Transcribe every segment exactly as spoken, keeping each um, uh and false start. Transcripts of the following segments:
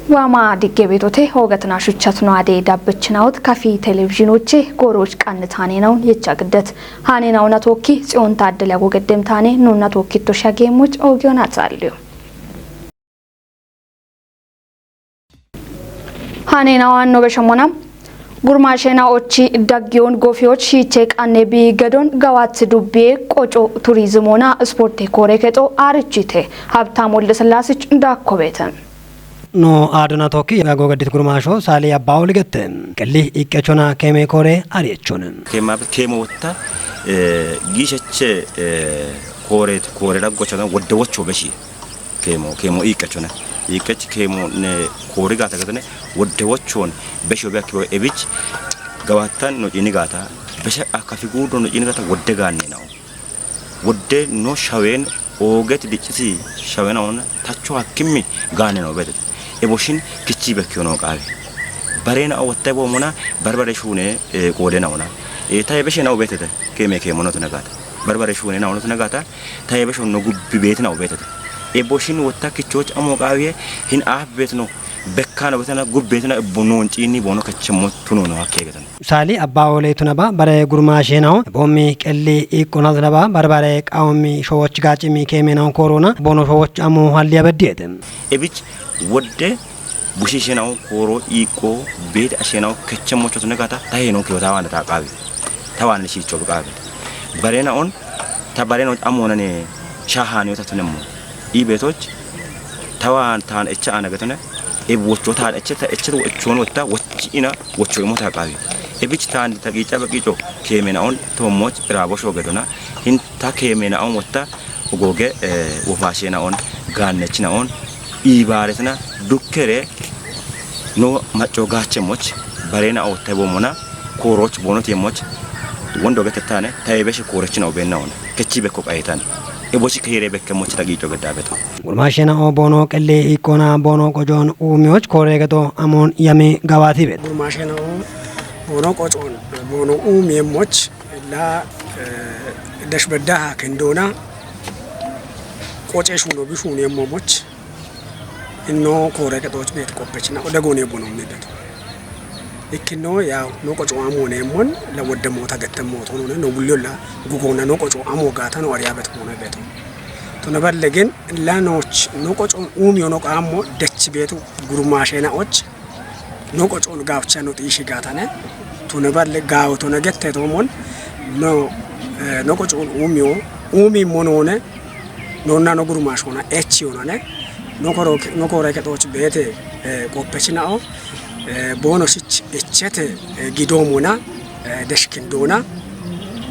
Waama digge beetote hoogatina shuchchatino ade dabbichinawot kafi televizhiinoche gooroch qannitaane nawun yecha giddet. Haane nawuna tookki Tsiyoon Taaddele ago geddem taane nuunna tookkitto shageemmoch oogiyoona taalliyo. Haane nawa no beshomona. Gurmaashena ochi daggiyoon gofiyoch shiiche qanne bi gedon gawat dubbiye qoco turizimona sporte koore kexo aarichite. Habtaam Wolde Sillaasich daakko beete. No aaduna tokki ago gaddit gurmaasho saali abbaa oli gette. Qelli iqqechona keeme koore aarichon. Keema keemo wotta, eh, giishache, eh, koore, koore daggochona wodde wocho beshi. Keemo, keemo iiqqechona. Iiqqech keemo ne koori gaata gatone wodde wochon besho be akkibo ebich gawattan no ciini gaata besha akafi guudo no ciini gaata wodde gaanne nawo. Wodde no shawen ooget diccisi shawen awon tacho hakkimmi gaanne nawo beetete. Eboshin kichi bekkiyo no qaawe. Barena awotta bo mona barbare shuune, eh, qoode nawona. Eh, ta ebeshe nawo beetete. Keeme keemo no tuna gaata. Barbare shuune nawo no tuna gaata. Ta ebesho no gubbi beetina wo beetete. Eboshin wotta kichoch amo qaawiye hin aaf beetino. Bekkano beetena gubbi beetina ebbo non ciini bono kachemmo tuno no hakke getan. Saali abbaa ole tunaba bare gurmaashe nawo. Bommi qelli iqqona tunaba barbare qawmi showoch gaacimi keeme nawo koorona bono showoch amo halli abeddiyetem. Ebich wodde bushishe nawo kooro iqqo beet ashe nawo kachemmo chotune gaata ta heno kiyo ta waana ta qaawi. Ta waana shiicho bi qaawi. Barena on ta barena on amo nane shahani ta tunemmo. I beetoch tawaan taan echa ana getone e wocho taan echa ta echa wochon wotta wochi ina wocho imo ta qaawi. Ebich taan ta qiicha be qiicho keeme nawo on to moch rabo sho gedona hin ta keeme nawo on wotta ogoge, eh, wofashe nawo on gaannechi nawo on ibaaretna dukkere no macco gaachemoch barena awotta bo mona kooroch boonot yemoch wondo getettane ta ebeshe koorechina obenna ona kechi bekko qayetan ebochi kayire bekkemoch ta qiicho geddabeto. Gurmaashena o boono qelle ikkona boono qojon uumiyoch koore geto amon yami gawaati bet. Gurmaashena o boono qojon boono uumiyemoch la, eh, dashbedda ha kendona qoce shuno bi shuno yemomoch. Inno koore kexooch beet qoppechina ode goone bono mi beto. Ikkino yaw no qoco amo ne mon la wodde moota gette mooto no ne no bulyo la gugona no qoco amo gaata no ariya beto bono beto. To ne balle gen la nooch no qoco umiyo no qaamo dech beetu gurmaashena och no qoco no gaawcha no xiishi gaatane. To ne balle gaawo to ne gette to mon no, eh, no qoco umiyo umi monone nonna no gurmaashona echi yonane. No koro, no koro kexooch beete, eh, qoppechina o, eh, boono shich echete, eh, gidoomona, eh, deshkindona.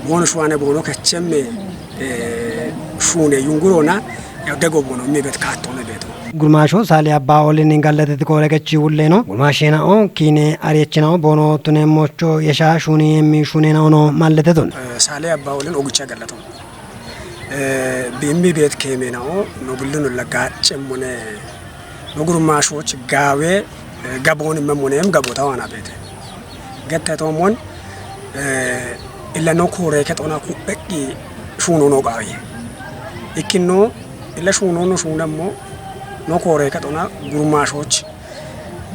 Boono shuwane boono kachemme, eh, shune yungurona, ya dego boono mi bet kaatone beto. Gurmaasho saali abbaa olin gallateti koore kechi wulleno. Gurmaashena o kiine ariechina o boono tune mocho yesha shuni yemmi shunena ono malletetun. Eh, saali abbaa olin ogicha gallato. Eh, bimmi beet keeme nawo no bullu no la gaache mone no gurmaashoch gaawe, eh, gaboon imma moneem gabo tawaana beete. Gette to mon, eh, illa no koore kexona ku eqqi shuno no qaawi. Ikkino illa shuno no shunammo no koore kexona gurmaashoch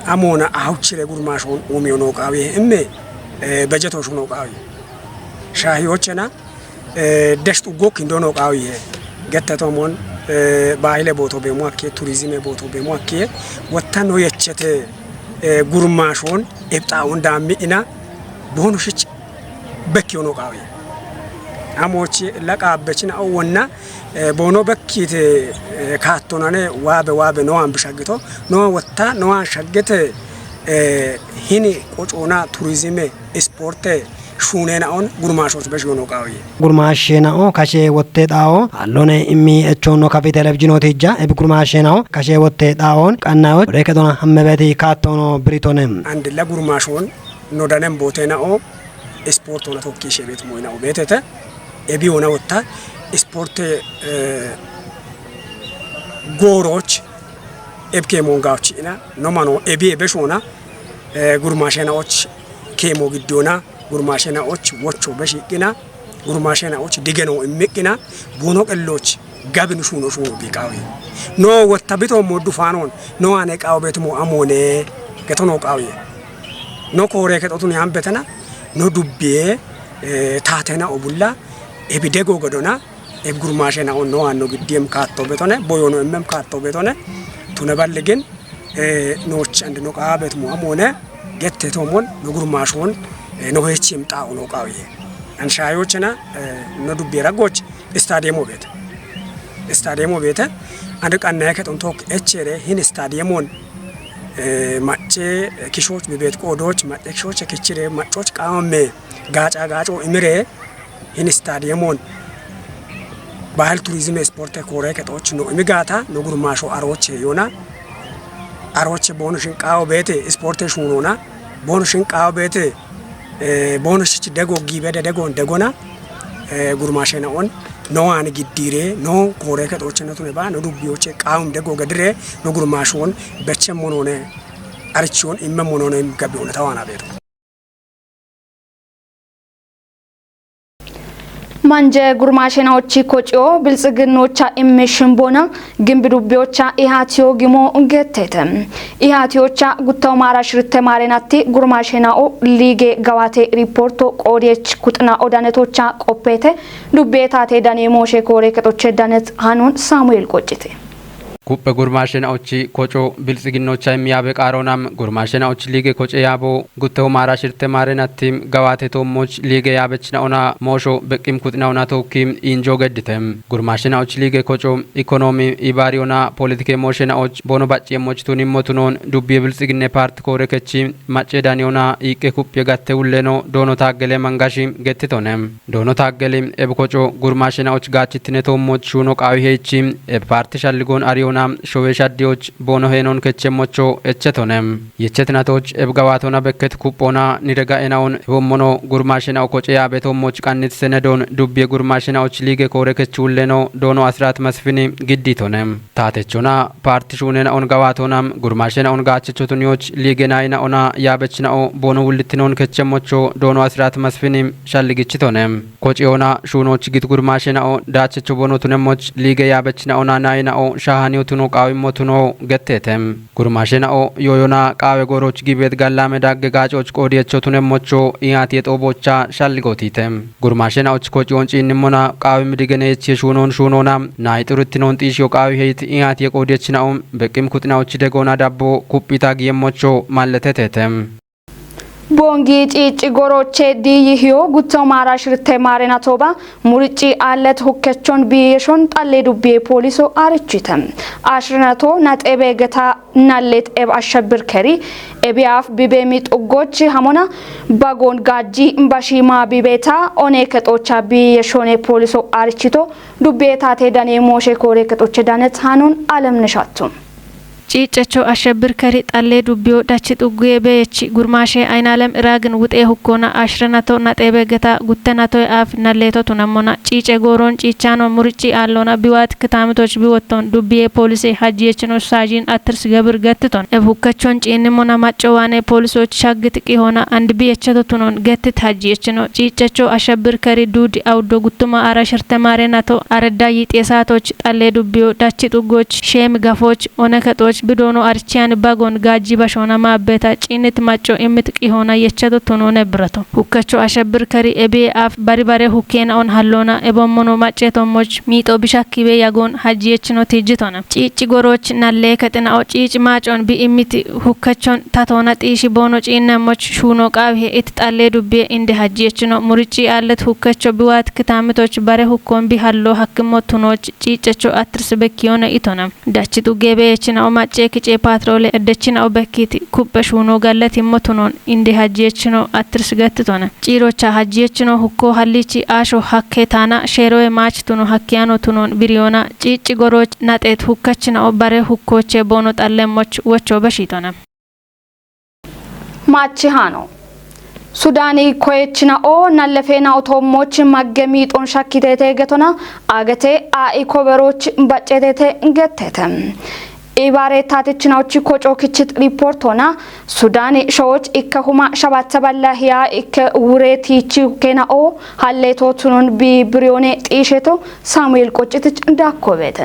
amona awchire gurmaashon umiyo no qaawi imme, eh, bejeto shuno qaawi. Shaahiyochena eh, deshtu gok indono qaawiye. Gette to mon, eh, baahile booto beemo akkiye, turizime booto beemo akkiye. Wotta no yechete, eh, gurmaashon ebxaawon daammi ina boono shich bekki ono qaawiye. Amochi la qaabechina o wonna, eh, boono bekkite, eh, kaattonane waabe waabe no an bishaggito. No wotta no an shaggete, eh, hini qocoona turizime isporte shuuneena'on gurmaashoch besh yono qaawiye. Gurmaasheena'o kashe wotte xaawo hallone immi echoonno kafi televizhinooti ijja ebi gurmaasheena'o kashe wotte xaawon qannayoch wore kexona hammebeti kaattoono biritonem. Andilla gurmaashoon nodanem booteena'o isportoona tokkiishe beet mooyina'o beetete. Ebi yoona wotta isporte, eh, goorooch eb keemoon gaawchi'ina nomano ebi ebeshoona, eh, gurmaasheena'och keemo giddoona gurmaasheena'och wocho beshiiqqina gurmaasheena'och digeno immiqqina buuno qellooch Gabi nu shuuno shuuno bi qaawi. No wotta bito mo du fanon. No ane qaawo bet mo amone. Geto no qaawi. No kore ke totun yan betena. No dubbiye, eh, tatena obulla. Ebi dego godona. Ebi gurmashe na on no anno giddiem kaatto betone. Boyono emmem kaatto betone. Tune balligin, eh, noch and no qaawo bet mo amone. Gette tomon no gurmashon, eh, no hechim ta no qaawi. An shayochena, eh, no dubbiye ragoch. Stadiyemoo beete. Stadiyemoo beete. Andi qannaye kexon took echere hin stadiyemoon, eh, macce, eh, kishoch bibeet qoodoch, macce kishoch kichire maccoch qaamamme gaaca gaaco imire hin stadiyemoon bahil turizime sporte koore kexoch no imigaata no gurmaasho aroche yona. Aroche boonu shin qaawo beete sporte shuunona. Boonu shin qaawo beete, eh, boonu shich dego giibede degon degona, eh, gurmaashe na on, no ani giddire, no koore kexoche no tune ba, no dubbiyoche qaawum dego gedire, no gurmaashe on, beche monone, arichi on, imme monone, gabi on, tawana beeto. Manje gurmaashe na ochi kocio, biltsiginnocha imme shimbona, gimbi dubbiyocha ihaatiyo gimo gettete. Ihaatiyocha guttaw maara shirte maarenatti gurmaashe na o liige gawaate riporto qoodiyech kuxina odanetocha qoppete, dubbiye taate dane mooshe koore kexoche danet hanon Samuel qoccite. Kuppe gurmaashe na ochi koco biltsiginnocha imme yaabe qaaronam gurmaashe na ochi liige koce yaabo guttaw maara shirte maarenatti gawaate toommoch liige yaabech na ona moosho beqqim kuxina ona tookki injo geddite. Gurmaashe na och liige koco, ikonomi, ibaari ona, politike mooshe na och, bono bacci emmoch tuni motunon, dubbiye biltsiginne part koore kechi, macce dani ona, iiqqe kuppiye gatte ulleno, doono taaggele mangashi, gettitone. Doono taaggeli, ebi koco, gurmaashe na och gaachittine toommoch shuuno qaawi heechi, ebi part shalligon ari ona, showe shaddiyoch, bono heenon kechemmocho, echetone. Yechetnatoch, ebi gawaatona bekket kuphona, nirega enaon, ebommono, gurmaashe na o koce yaabe toommoch qannit senedon, dubbiye gurmaashe na och liige koore kechuulleno, doono asirat masfini, gidditone. Taatechona, part shuune na on gawaatonam, gurmaashe na on gaachecho tuniyoch, liige nayi na ona, yaabech na o, bono wullitinon kechemmocho, doono asirat masfini, shalligichitone. Kociyona, shuunoch git gurmaashe na o, daachecho bono tunemmoch, liige yaabech na ona nayi na o, shaahaniyo tuno qaawimmo tuno, gettete. Gurmaashe na o, yooyona, qaawe gooroch gibeet gallame dagge gaacoch qoodiyecho tunemmocho, iyaati yexoobocha, shalligotite. Gurmaashe na och kociyon ciinnimmona, qaawe midigene yechiye shuunon shuunona, nayi xurittinon xiishiyo qaawi heyit, iyaati yeqoodiyech na o, beqqim kuxina och degona dabbo, kuphita giyemmocho, malletetete. Boongi ciicci goroche diyi hiyo gutto maara shirte maarena toba muricci aallet hukkechon biyeshon xalle dubbiye pooliso aarichite. Ashirinato naxebe geta nallet eb ashabbir keri ebiyaaf bibemi xuggochi hamona bagon gaajji bashima bibeta one kexocha biyeshone pooliso aarichito dubbiye taate dane mooshe koore kexoche danet hanon Alemnesh Attum. Ciicecho Ashabbir Keri xallee dubbiyo dachi xugguye beyechi gurmaashe Aynalem Iraagin wuxee hukkoona ashrenato naxeebe geta guttenatoy aaf nalleeto tunammona ciice gooroon ciichaano muricci aallona biwaat kitaamitoch biwotton dubbiye poolise hajjiyechino saajin attirs gebir gettiton eb hukkachon ciinnimona macco waane poolisoch shaggit qihoona and biyecheto tunon gettit hajjiyechino ciicecho Ashabbir Keri duudi awuddo guttuma ara shirtemaare nato aredda yiixie saatoch xallee dubbiyo dachi xuggoch sheemi gafoch One kexoch bidoono archiyan bagon gaajji bashoona maabbeta ciinnit macco immit qihoona yechado tunoone birato. Hukkacho Ashabbir Keri ebiye aaf bari bare hukkeena on halloona ebommono macce tommoch miixo bishakkibe yagoon hajjiyechino tiijjitona. Ciicci goroch nallee kexinao ciici maacon bi immit hukkachon tatoona xiishi boono ciinnemmoch shuuno qaawihe it xallee dubbiye inde hajjiyechino muricci aallet hukkacho biwaat kitaamitoch bare hukkoon bi halloo hakkimmo tunooch ciiccecho attirs bekkiyoona itona. Dachi xugge beyechina'o macce kice patrole eddechina'o bekkiti kuppe shuuno gallatimmo tunon inde hajjiyechino attirs gattitona. Ciirocha hajjiyechino hukko hallichi asho hakke taana sheeroye maach tuno hakkiyano tunon biriyona ciicci goroch naxet hukkachina'o bare hukkoche boono xallemmoch wocho bashitona. Maachihano. Sudaani koyechina'o nallefeena'o toommoch magge miixon shakkiteete getona agete a'i koberoch baccetete gettete. ኢባሬ ታትችናዎች ኮጮ ክችት ሪፖርት ሆና ሱዳን ሸዎች እከ ሁማ ሸባተ በላ ህያ እከ ውሬት ይቺ ኬናኦ ሀሌቶ ቱኑን ቢብሪዮኔ ጢሼቶ ሳሙኤል ቆጭትች እንዳኮበተ።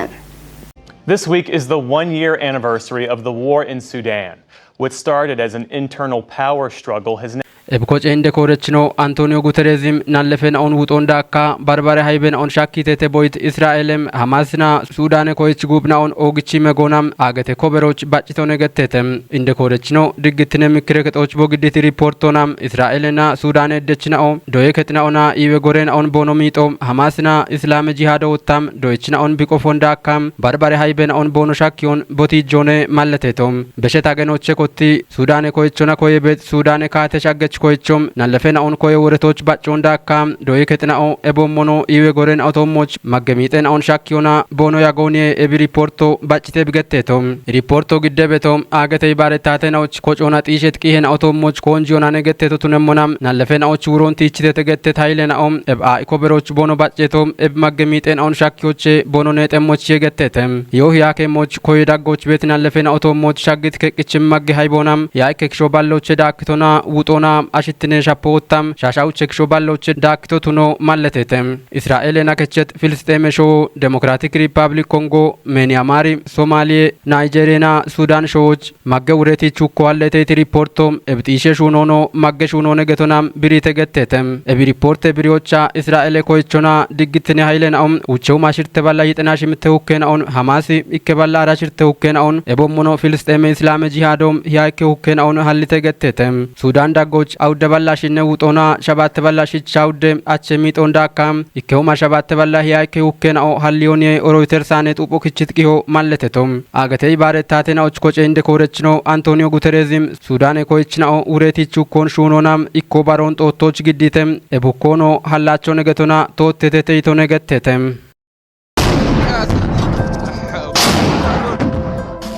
This week is the one year anniversary of the war in Sudan. What started as an internal power struggle has now Ebkoce inde korechino Antonio Guterrezim nallefe naon wuxon dakka barbare haybe naon shakkitete boyt Israelem Hamasna Sudane koyech gub naon ogichi megonam agete koberoch baccitone gettete. Inde korechino diggitine mikkire kexoch bo gidditi riportonam Israelena Sudane eddechinao doye kexinaona iwe gorenaon bono miixo Hamasna Islame jihado wottam doyechinaon biqofon dakka barbare haybe naon bono shakkiyon botijone malleteto. Beshet agenoche kotti Sudane koyechona koyebet Sudane kaate shaggech koyechom nallefe naon koye woretoch baccon dakka doye kexinao ebommono iwe goren otommoch maggemixe naon shakkiyona bono yagoniye ebi riporto baccite bigetteto. Riporto giddebeto agete ibaretate naoch kocona xiishet qihe naotommoch koonjiyonane getteto tunemmonam nallefe naoch wuron tiichitete gettet hayle naom eb a ikoberoch bono bacceto eb maggemixe naon shakkiyoche bono neexemmoch yegettete. Yo hiyakemoch koye daggoch bet nallefe naotommoch shaggit keqqichim magge hayboonam ya ikke kisho balloche daakkitona wuxona ashittine shappo wottam shashawuche kisho balloche daakkito tuno malletete. Israele nakechet Filisxeeme showo Demokratik Ripablik Kongo, Meniyamari, Somaliye, Nayjerena, Sudan showoch magge wureti chukko halleteyti riporto ebxiishe shuunono magge shuunone getona birite gettete. Ebi riporte biriyocha Israele koyechona diggitine hayle naom wuchewuma shirte balla yixena shimte hukke naon Hamasi ikke balla ara shirte hukke naon ebommono Filisxeeme Islame jihado hiya ikke hukke naon hallite gettete. Sudan daggoch awudde balla shinne wuxona shabatte balla shich shawudde ache miixon dakka ikkehuma shabatte balla hiya ikke hukke nao halliyoniye oroyitersane xupo kichit qiho malleteto. Agete ibaretate naoch koce inde korechino Antonio Guterrezim Sudane koyechinao wureti chukkon shuunonam ikko baron xoottoch giddite ebukkono hallachone getona toottete teyitone gettete.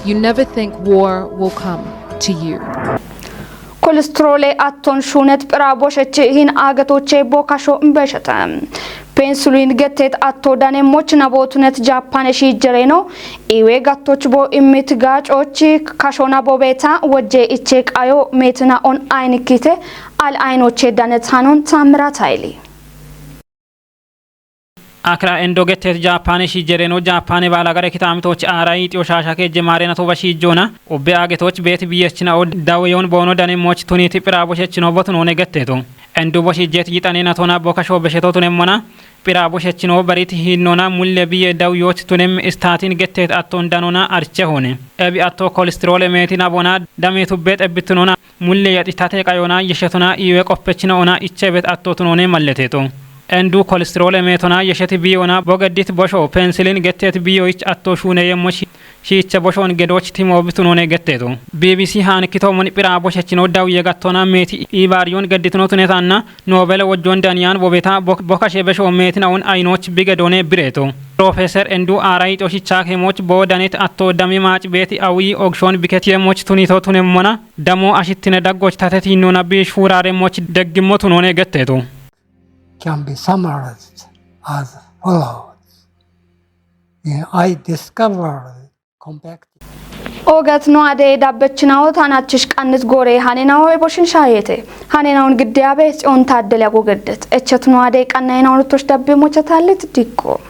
You never think war will come to you. Kolesterole atton shunet phira boshechi hin agetoche bo kasho beshete. Pensulin gettet atto dane moch nabotunet Japan shi jereno iwe gattoch bo immit gacoch kasho nabobeta wojje iche qayo metina on aynikite al aynoche danet hanon tamrat hayli. Akra endo gettet Japaane shi jereno Japaane baalagare kitaamitoch aaray xiyo shaashake jemaarena toba shiijjoona ubbe aagetoch beet biyechina od daweyon boono dane moch tuniti phira boshechino botunone getteto. Endu boshijjet yixanena tona bokasho besheto tunemmona phira boshechino barit hiinnona mulle biye daweyoch tunem istaatin gettet atton danona archehone. Ebi atto kolesterole meeti nabona dame tubbe xebbitunona mulle yaxittate qayona yeshetona iwe qoppechinoona ichebet atto tunone malleteto. Endu kolesterole meetona yesheti biyona bogeddit bosho pensilin gettet biyoyich atto shuuneyemmo shi- shiiche boshon gedoch timo bitunone getteto. B B C haanikkitomon phira boshechino dawiye gattona meeti ibaariyon gedditino tunetanna Nobele wojjon daniyan bobeta bok- bokashe besho meetinaun aynoch bigedone bireto. Professor Endu aaray xoshicha kemoch bo danet atto dame maac beeti awi ogshon biket yemoch tunito tunemmona damo ashittine daggoch tatetinona bish hurare moch deggimmo tunone getteto. Can be summarized as follows. Yeah, I discovered compact Ogat no ade dabbechinawo tanachich qannit gore hanenao eboshin shayete. Hanenaun giddiyabe on taddel yagogedet. Echet no ade qannayenao tosh dabbe mocha tallet dikko.